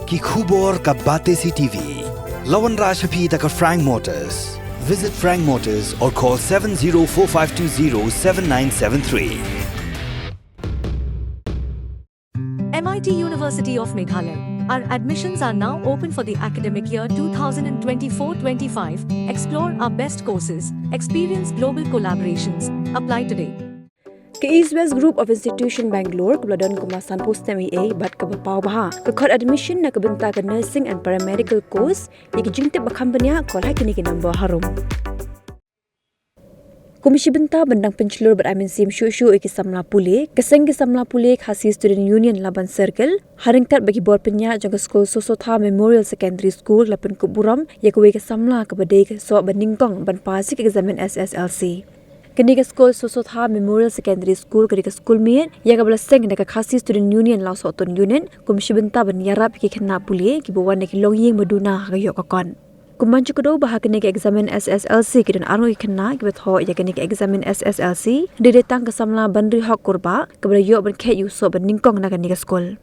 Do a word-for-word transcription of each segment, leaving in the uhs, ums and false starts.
Ki khubor ka Batesi T V. La wanrah sha phi da ka Frank Motors. Visit Frank Motors or call seven zero four five two zero seven nine seven three. M I T University of Meghalaya. Our admissions are now open for the academic year two thousand twenty-four twenty-five. Explore our best courses, experience global collaborations. Apply today. Ka East West Group of Institution Bangalore kaba la don kumba sanphew snem eiei bad kaba paw bha ka khot admission na ka bynta ka nursing and paramedical course. Ïa ki jingtip ba kham bniah, call ha kine ki number harum. Kum shi bynta ban dang pynshlur bad ai mynsiem shuh shuh ïa ki samla pule, ka seng ki samla pule Khasi Student Union Laban Circle, ha ryngkat bad ki bor pynïaid jong ka skul Sosotha Memorial Secondary School, la pynkup burom ïa kawei ka samla kaba dei ka soh banyngkong ban pass ïa ka examen S S L C. Kane ka skul Sosotha Memorial Secondary School ka dei ka skul miet ïa kaba la seng da ka Khasi Student Union Lawsohtun Unit kum shi bynta ban ïarap ïa ki khynnah pule kiba wan na ki longïing ba duna ha ka ïoh ka kot. Kum ban shu kdew ba ha kane ka examen S S L C ki don arngut ki khynnah kiba thoh ïa kane ka examen S S L C, dei dei tang ka samla Banrihok Kurbah kaba la ïoh ban kheit ïa u soh banyngkong na kane ka skul.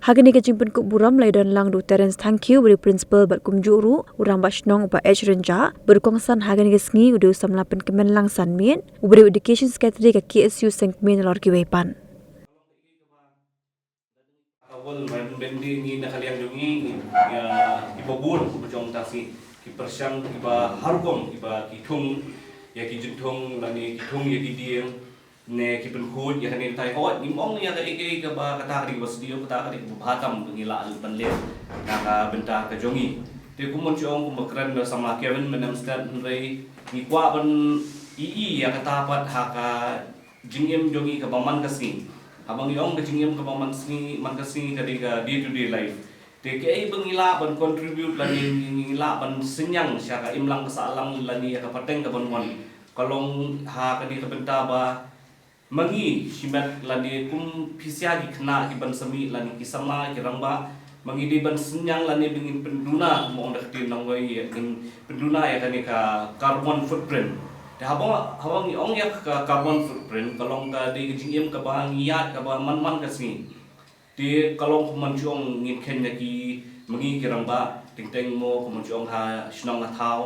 Ha kane ka jingpynkup burom la ïadon lang da u Terence Thangkhiew uba dei u principal bad kumjuh ruh u rangbah shnong u Bah H Rynjah, bad u kongsan ha kane ka sngi u dei u samla Pynkmenlang Sanmiet uba dei u education secretary ka K S U Sengkmie nalor kiwei pat. Ka World Environment Day ngi na ka liang jong ngi, ngi, ïa, kiba bun kiba jong tang sngi ki pyrshang kiba har rukom kiba ki thung ïa ki jingthung lane ki thung ïa ki dieng ne ki pynkhuid ïa kane ka tai hooid. Ngim ong ïa kaei kaei kaba kata ka dei kaba sniew, kata ka dei kaba bha tam ba ngi lah ban leh na ka bynta ka jong ngi. Te kumno shu ong kumba kren da samla Kevin Menemsted, hynrei ngi kwah ban ïohi ïa kata pat ha ka jingim jong ngi kaba man ka sngi. Haba ngi ong ka jingim kaba man sngi, man ka sngi ka dei ka day to day life. Te kaei ba ngi lah ban contribute lane ngi, ngi lah ban synñiang sha ka imlang ka sahlang lane ïa ka pateng kaban wan, ka long ha kane ka bynta ba ma ngi shimet lane kum phi sha ki khynnah kiban sa mih lane ki samla ki rangbah, ma ngi dei ban synñiang lane ba ngin pynduna, kumba ong da ka ktien nongwei, ngin pynduna ïa kane ka carbon footprint. Te haba, haba ngi ong ïa ka carbon footprint, ka long ka dei ka jingim kaba ngi ïaid kaba man man ka sngi. Te ka long kumba shu ong, ngin kheiñ ïa ki, ma ngi ki rangbah, teng teng mo kumba shu ong ha shnong ha thaw,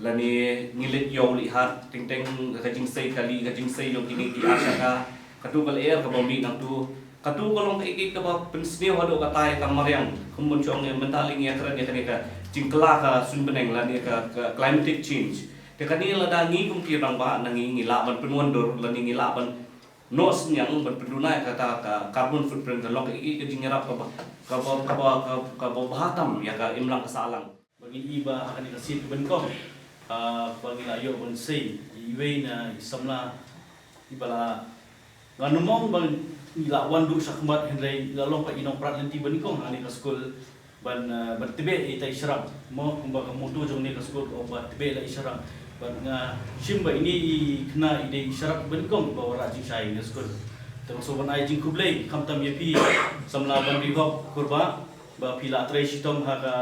lane ngi leit ïew leit hat, teng teng ka jingsei kali, ka jingsei jong kine ki ar shaka, katu ka lyer kaba mih nangtu, katu ka long kaei kaei kaba pynsniew haduh katta ïa ka mariang, kumba shu ong, mynta lei ngi ïakren ïa kane ka jingkylla ka suiñ bneng lane ka, ka climatic change. Te kane lada ngi kum ki rangbah na ngi, ngi lah ban pynwandur lane ngi lah ban noh synñiang ban pynduna ïa kata ka carbon footprint, ka long kaei kaei ka jingïarap kaba, kaba, kaba, kaba, kaba bha tam ïa ka imlang ka sahlang. Ba ngi i ba ha kane ka sien kaba nyngkong, ah, ba ngi la ïoh ban sei ïa iwei na i samla iba la, ngan ym ong ba ngi la wan duh shakhmat, hynrei la long pat i nongprat lynti ba nyngkong ha kane ka skul ban, ah, ban tbeh ïa ita i shynrang. Mo, kumba ka motto jong kane ka skul ka ong ba tbeh la i shynrang. Bad nga shim ba ine i khynnah i dei i shynrang ba nyngkong ba wanrah jingshai ha kane ka skul. Te nga sngewbha ban ai jingkhublei khamtam ïa phi samla Banrihok Kurbah ba phi la trei shitom ha ka,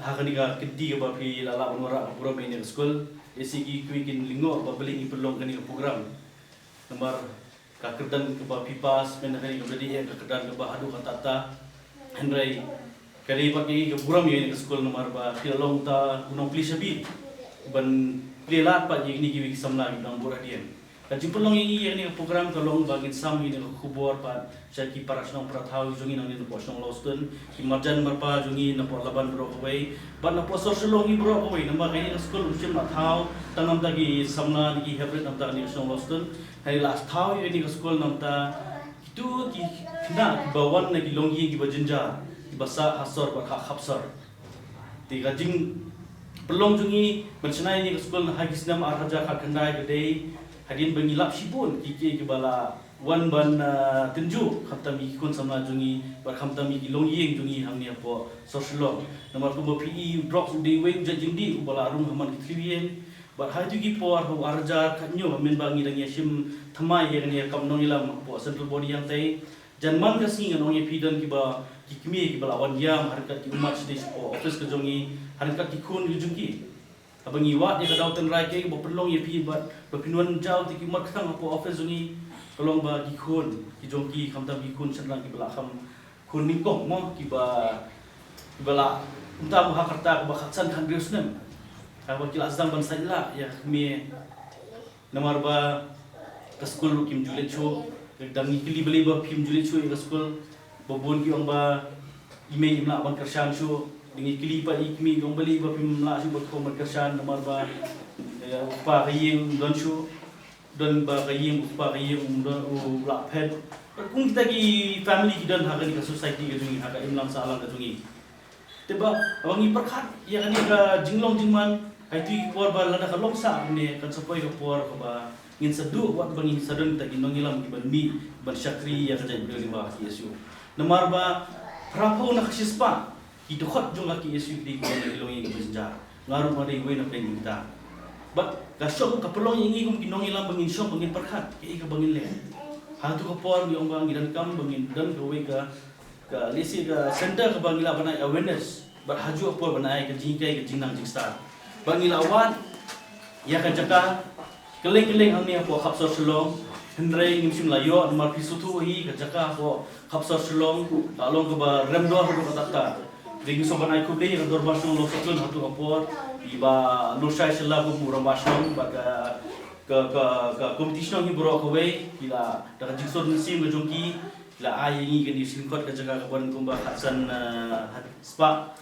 ha kane ka kynti kaba phi la lah ban wanrah ka burom ïa kane ka skul. Lehse kiwei kin lyngngoh ba balei ngi pynlong kane ka program. Namar ka kyrdan kaba phi pass, mynta kane ka ba dei ka kyrdan kaba haduh katta katta. Hynrei ka dei pat ka burom ïa kane ka skul namar ba phi la long uta u nongplie shabi ban plie lad pat ïa kine kiwei ki samla kiba dang bud hadien. Ka jingpynlong ïa ngi ïa kane ka program ka long ba ngin sam ïa kane ka khubor pat sha ki para shnong para thaw jong ngi nangne napoh shnong Lawstone, ki marjan marpa jong ngi napoh Laban baroh kawei bad napoh sor Shillong hi baroh kawei, namar kane ka skul um shym la thaw tang namta ki samla ne ki heprit namta kane ka shnong Lawstone. Hynrei la thaw ïa kane ka skul namta kito ki khynnah kiba wan na ki longïing kiba jynjar, kiba sah ha sor bad ha khap sor. Te ka jingpynlong jong ngi ban shna ïa kane ka skul ha ki snem ar hajar khatkhyndai ka dei hadien ba ngi lap shibun ki, ki, kiba la wan ban, ah, tynjuh khamtam ïa ki khun samla jong ngi bad khamtam ïa ki longïing jong ngi hangne hapoh sor Shillong. Namar kumba phi i, u drugs u dei uwei u jait jingdih uba la rung ha man ki thliew ïing. Bad ha kito ki por ha u ar hajar khathynñiew, mynba ngi dang ïashim thymmai ïa kane ka kam nongïalam hapoh Central Body Ïangtei, jan man ka sngi ngan ong ïa phi don kiba, ki kmie kiba la wan ïam ha ryngkat ki ummat sha dei shapoh office ka jong ngi ha ryngkat ki khun ki jong ki. Haba ngi wad ïa ka daw tynrai kaei kaba pynlong ïa phi bad ba phin wan jaw te ki ummat kthang hapoh office jong ngi, ka long ba ki khun ki jong ki, khamtam ki khun shynrang kiba la kham Khun nyngkong mo kiba, kiba la, mynta mo ha ka rta kaba khatsan khathynriew snem. Haba ki la sdang ban sait lah ïa ka kmie. Namar ba ka skul ruh kim ju leit shuh. Dang ngi kylli balei ba phim ju leit shuh ïa ka skul. Ba bun ki ong ba i mei im lah ban kyrshan shuh. Dang ngi kylli pat i kmie ki ong balei ba phim lah shuh ban kyrshan namar ba, eh, u kpa ka ïing um don shuh. Don ba ka ïing, u kpa ka ïing um don, u lah phet. Kum kita ki family ki don ha kane ka society ka jong ngi, ha ka imlang sahlang ka jong ngi. Te ba, haba ngi pyrkhat ïa kane ka jinglong jingman, ha itu i por ba lada ka long sah kumne, kan sa poi ka por kaba ngin sa duh wat ba ngin sa don kita ki nongïalam kiban mih ban shakri ïa ka jaitbynriew lyngba ka K S U. Namar ba phra phew na ka shispah ki dkhot jong ka K S U ki dei kiba long ïa kiba jynjar. Nga ruh nga dei uwei na pdeng kita. Bad ka shong, ka pynlong ïa ngi kum ki nongïalam ba ngin shong, ba ngin pyrkhat kaei kaba ngin leh. Ha tu ka por ngi ong ba ngi donkam ba ngin don kawei ka, ka lehse ka center kaba ngi lah ban ai awareness. Bad ha juh ka por ban ai ka jinghikai, ka jingnang jingstad. Bad ngi la wad ïa ka jaka kylleng kylleng hangne hapoh Khapsor Shillong. Hynrei ngim shym la ïoh namar phi sngewthuh hi ka jaka hapoh Khapsor Shillong ka long kaba rem dor haduh katta katta. Te ngi sngewbha ban ai khublei ïa ka Dorbar Shnong Longsatlun ha tu ka por, i Bah Lurshai Shylla kum u Rangbah Shnong bad ka, ka, ka, ka komiti shnong hi baroh kawei, ki la, da ka jingsur mynsiem ka jong ki, ki la ai ïa ngi kane ka lyngkot ka jaka kaba don kumba khatsan, eh, spah,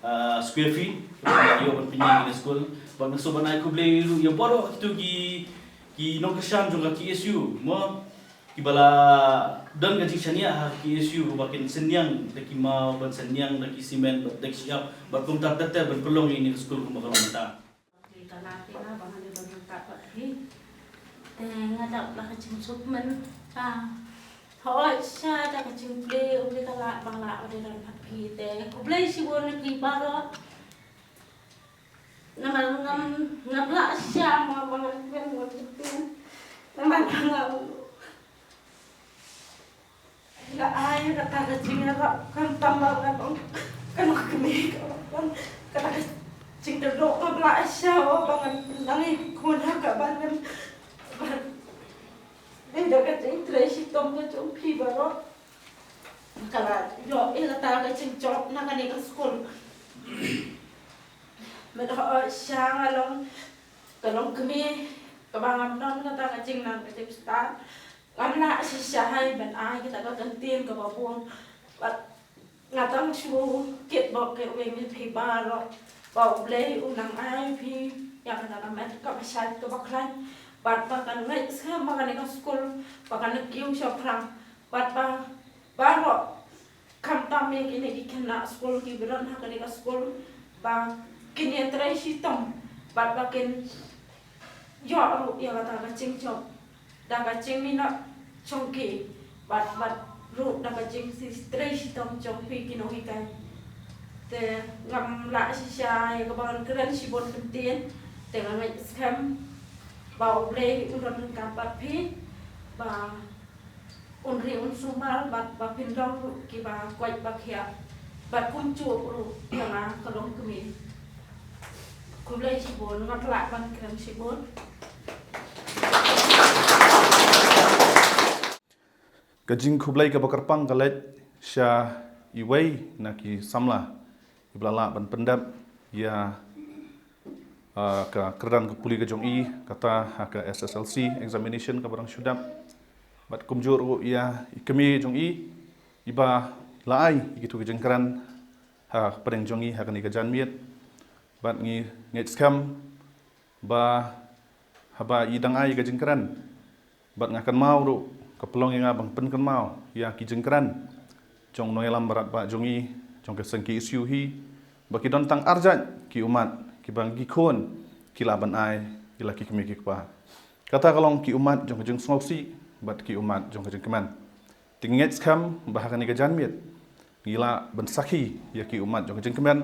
eh, square feet, kaba ngi la ïoh ban pynïeng ïa kane ka skul. Bad nga sngewbha ban ai khublei ruh ïa baroh kito ki, ki nongkyrshan jong ka K S U mo, kiba la don ka jingshaniah ha ka K S U kaba kin synñiang da ki maw, ban synñiang da ki cement, bad da ki shyiap, bad kumta ter ter ban pynlong ïa kane ka skul kumba ka long mynta. Te nga dap la ka jingsuk mynta. Hooid sha da ka jingplie u Blei ka lah ba nga lah ban ïadon bad phi te khublei shibun ïa phi baroh. Namar ngam, ngam lah shisha mo ba ngan kren, ngam kren. Namar ngam, nga ai kata ka jingïarap khamtam ba ngan ong, kano ka kmie ka ong, kata ka jingkyrduh ngam lah shisha mo ba ngan nang ïa ka khun ha kaba ngan. Dei da ka jingtrei shitom ka jong phi baroh ka la ïoh ïa kata ka jingjop na kane ka skul. Bad hooid sha nga long, ka long kmie kaba ngam don kata ka jingnang ka jingstad. Ngam lah shisha hi ban ai kata ka kyntien kaba bun. Bad nga dang shu kit bok kit weng ïa phi baroh ba U Blei un nang ai phi ïa kata ka met kaba shait kaba khlaiñ. Bad ba kan ngeit skhem ba kane ka skul ba kan kiew shaphrang. Bad ba baroh khamtam ïa kine ki khynnah skul kiba don ha kane ka skul ba kin ïatrei shitom bad ba kin ïoh ruh ïa kata ka jingjop da ka jingminot jong ki bad, bad ruh da ka jingtrei shitom jong phi ki nonghikai. Te ngam lah shisha ïa kaba ngan kren shibun kyntien. Te nga ngeit skhem ba U Blei un don ryngkat bad phi ba un ri un sumar bad ba phin long ruh kiba koit ba khiah bad kumjuh ruh ïa nga ka long kmie. Khublei shibun, nga lah ban kren shibun. Ka jingkhublei kaba kyrpang ka leit sha iwei na ki samla iba la lah ban pyndep ïa, ah, ka kyrdan ka pule ka jong i, kata ha ka S S L C examination kaba dang shu dep. Bad kumjuh ruh ïa i kmie jong i iba la ai ïa kito ki jingkren ha pdeng jong i ha kane ka janmiet. Bad ngi ngeit skhem ba haba i dang ai ka jingkren bad nga kynmaw ruh ka pynlong ïa nga ban pynkynmaw ïa ki jingkren jong u nongïalam barat ba jong i jong ka seng K S U hi ba ki don tang arjait ki ummat kiba ngi khun ki lah ban ai ïa la ki kmie ki kpa. Kata ka long ki ummat jong ka jingsngewsih bad ki ummat jong ka jingkmen. Te ngi ngeit skhem ba ha kane ka janmiet ngi lah ban sakhi ïa ki ummat jong ka jingkmen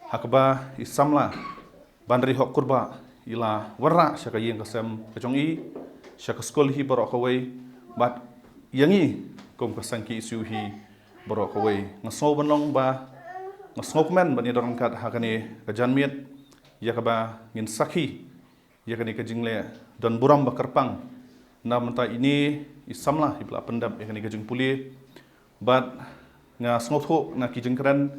ha kaba i samla Banri Hok Kurbah i la wanrah sha ka ïing ka sem ka jong i, sha ka skul hi baroh kawei, bad ïa ngi kum ka seng K S U hi baroh kawei. Nga sngew ban long ba, nga sngewkmen ban ïadon ryngkat ha kane ka janmiet ïa kaba ngin sakhi ïa kane ka jingleh don burom ba kyrpang na bynta ine i samla iba la pyndep ïa kane ka jingpule. Bad Nga sngewthuh na ki jingkren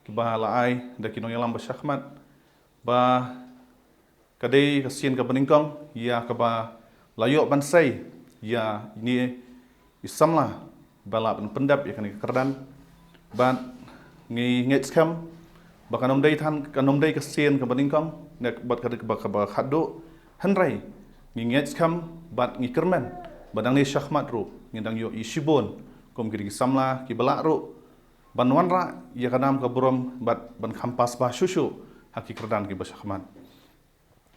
kiba la ai da ki nongïalam ba shakhmat ba ka dei ka sien kaba nyngkong ïa kaba la ïoh ban sei ïa ine i samla ba lah ban pyndep ïa kane ka kyrdan. Bad ngi ngeit skhem ba kan ym dei than, kan ym dei ka sien kaba nyngkong ne bad ka dei kaba, kaba khatduh. Hynrei ngi ngeit skhem bad ngi kyrmen ba nangne shakhmat ruh ngin dang ïoh i shibun kum ki dei ki samla kiba lah ruh ban wanrah ïa ka nam ka burom bad ban kham pass ba shuh shuh ha ki kyrdan kiba shakhmat.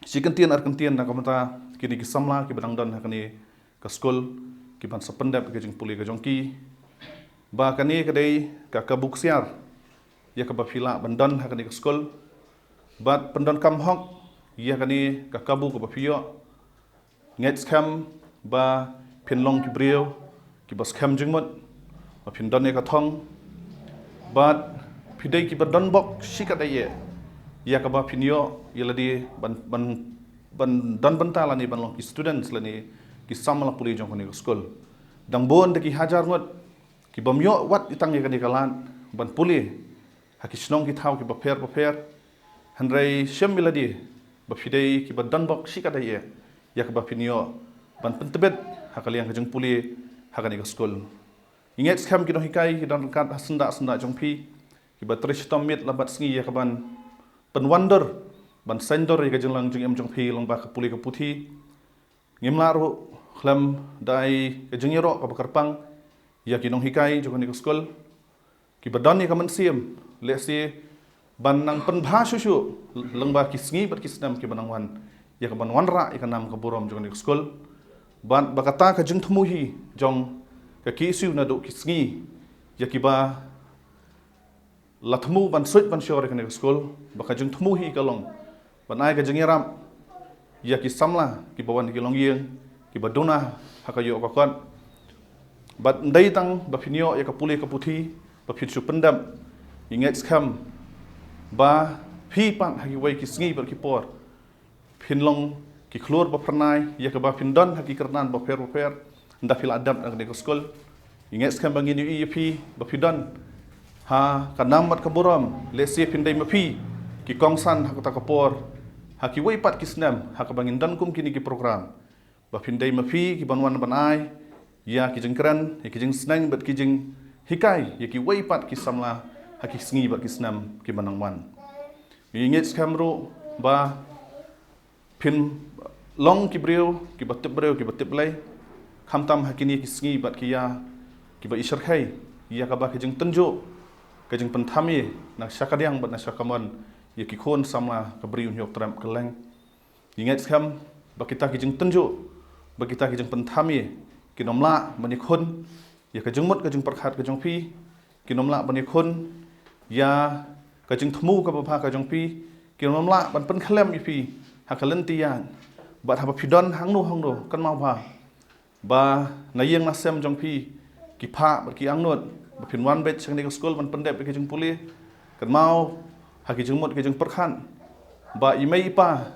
Shi kyntien ar kyntien na ka bynta kine ki samla kiba dang don ha kane ka skul, kiban sa pyndep ïa ka jingpule ka jong ki. Ba kane ka dei ka kabu ksiar ïa kaba phi lah ban don ha kane ka skul. Bad pyndonkam hok ïa kane ka kabu kaba phi ïoh. Ngeit skhem ba phin long ki briew kiba skhem jingmut, ba phin don ïa ka thong, bad phi dei kiba don bok shikatdei ïa kaba phin ïoh ïa lade ban, ban, ban don bynta lane ban long ki students lane ki samla pule jong kane ka skul. Dang bun da ki hajar ngut kibym ïoh wat i tang ïa kane ka lad ban pule ha ki shnong ki thaw kiba pher ba pher. Hynrei shem ïa lade ba phi dei kiba don bok shikatdei ïa kaba phin ïoh ban pyntbit ha ka liang ka jingpule ha kane ka skul. Ngi ngeit skhem ki nonghikai ki don ryngkat ha syndah syndah jong phi kiba trei shitom miet la bad sngi ïa kaban pynwandur ban saiñdur ïa ka jinglang jingim jong phi lyngba ka pule ka puthi. Ngim lah ruh khlem da ai ka jingïaroh kaba kyrpang ïa ki nonghikai jong kane ka skul kiba don ïa ka mynsiem lehse ban nang pynbha shuh shuh lyngba ki sngi bad ki snem kiba nang wan ïa kaban wanrah ïa ka nam ka burom jong kane ka skul. Bad ba kata ka jingthmu hi jong ka KSU naduh ki sngi ïa kiba la thmu ban suit ban shor ïa kane ka skul, ba ka jingthmu hi ka long ban ai ka jingïarap ïa ki samla kiba wan ki longïing kiba duna ha ka ïoh ka kot. Bad ym dei tang ba phin ïoh ïa ka pule ka puthi ba phin shu pyndep. Ngi ngeit skhem ba phi pat ha kiwei ki sngi bad ki por phin long ki khlur ba phyrnai ïa kaba phin don ha ki kyrdan ba pher ba pher ynda phi la dep na kane ka skul. Ngi ngeit skhem ba ngin ïohi ïa phi ba phi don ha ka nam bad ka burom, lehse phin dei ma phi ki kongsan ha kata ka por ha kiwei pat ki snem ha kaba ngin don kum kine ki program. Ba phin dei ma phi kiban wan ban ai ïa ki jingkren, ïa ki jingsneng bad ki jinghikai ïa kiwei pat ki samla ha ki sngi bad ki snem kiba nang wan. Ngi ngeit skhem ruh ba phin long ki briew kiba tip briew kiba tip Blei, khamtam ha kine ki sngi bad ki ïa kiba i shyrkhei ïa kaba ka jingtynjuh ka jingpynthame na sha kadiang bad na sha kamon ïa ki khun samla ka Bri U Hynñiewtrep kylleng. Ngi ngeit skhem ba kita ki jingtynjuh, ba kita ki jingpynthame kin ym lah ban ïakhun ïa ka jingmut ka jingpyrkhat ka jong phi, kin ym lah ban ïakhun ïa ka jingthmu kaba bha ka jong phi, kin ym lah ban pynkhlem ïa phi ha ka lynti ïaid. Bad haba phi don hangno hangno, kynmaw bha ba na ïing na sem jong phi ki phah bad ki angnud ba phin wan beit sha kane ka skul ban pyndep ïa ka jingpule. Kynmaw ha ki jingmut ki jingpyrkhat ba i mei i pa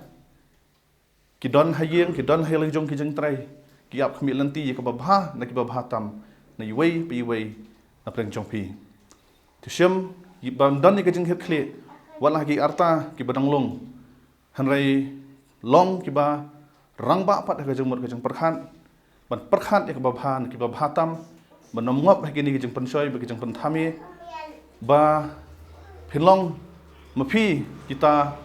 ki don ha ïing, ki don ha la ki jong ki jingtrei, ki ap khmih lynti ïa kaba bha na kiba bha tam na iwei pa iwei na pdeng jong phi. To shim ba ym don ïa ka jinghit khlieh wat la ha ki arta kiba dang lung. Hynrei long kiba rangbah pat ha ka jingmut ka jingpyrkhat ban pyrkhat ïa kaba bha na kiba bha tam, ban ym ngop ha kine ki jingpynshoi bad ki jingpynthame. Ba phin long ma phi kita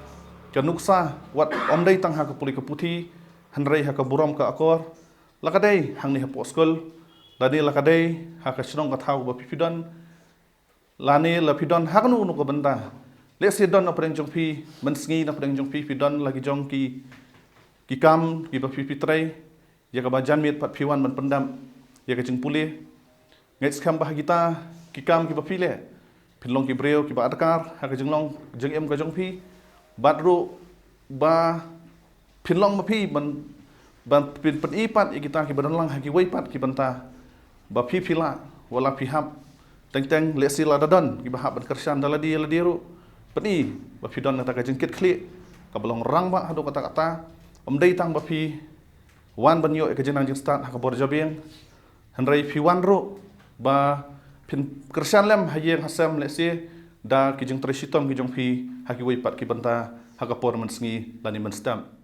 ka nuksa wat ym dei tang ha ka pule ka puthi, hynrei ha ka burom ka akor. La ka dei hangne hapoh skul, lane la ka dei ha ka shnong ka thaw ba phi phi don, lane la phi don ha kano kano ka bynta. Lehse don na pdeng jong phi, mynsngi na pdeng jong phi phi don la ki jong ki, ki kam kiba phi phi trei, ïa kaba janmiet pat phi wan ban pyndap ïa ka jingpule. Ngeit skhem ba ha kita ki kam kiba phi leh phin long ki briew kiba adkar ha ka jinglong jingim ka jong phi. Bad ruh ba phin long ma phi ban, ban pyn, pyni pat ïa kita kiba don lang ha kiwei pat ki bynta ba phi phi lah, wat la phi hap teng teng, lehse lada don kiba hap ban kyrshan da lade lade ruh, pyni ba phi don kata ka jingkit khlieh kaba long rangbah haduh katta katta. Ym dei tang ba phi wan ban ïoh ïa ka jingnang jingstad ha ka bor jabieng, hynrei phi wan ruh ba Phin kyrshan lem ha ïing ha sem lehse da ki jingtrei shitom ki jong phi ha kiwei pat ki bynta ha ka por mynsngi lane mynstep.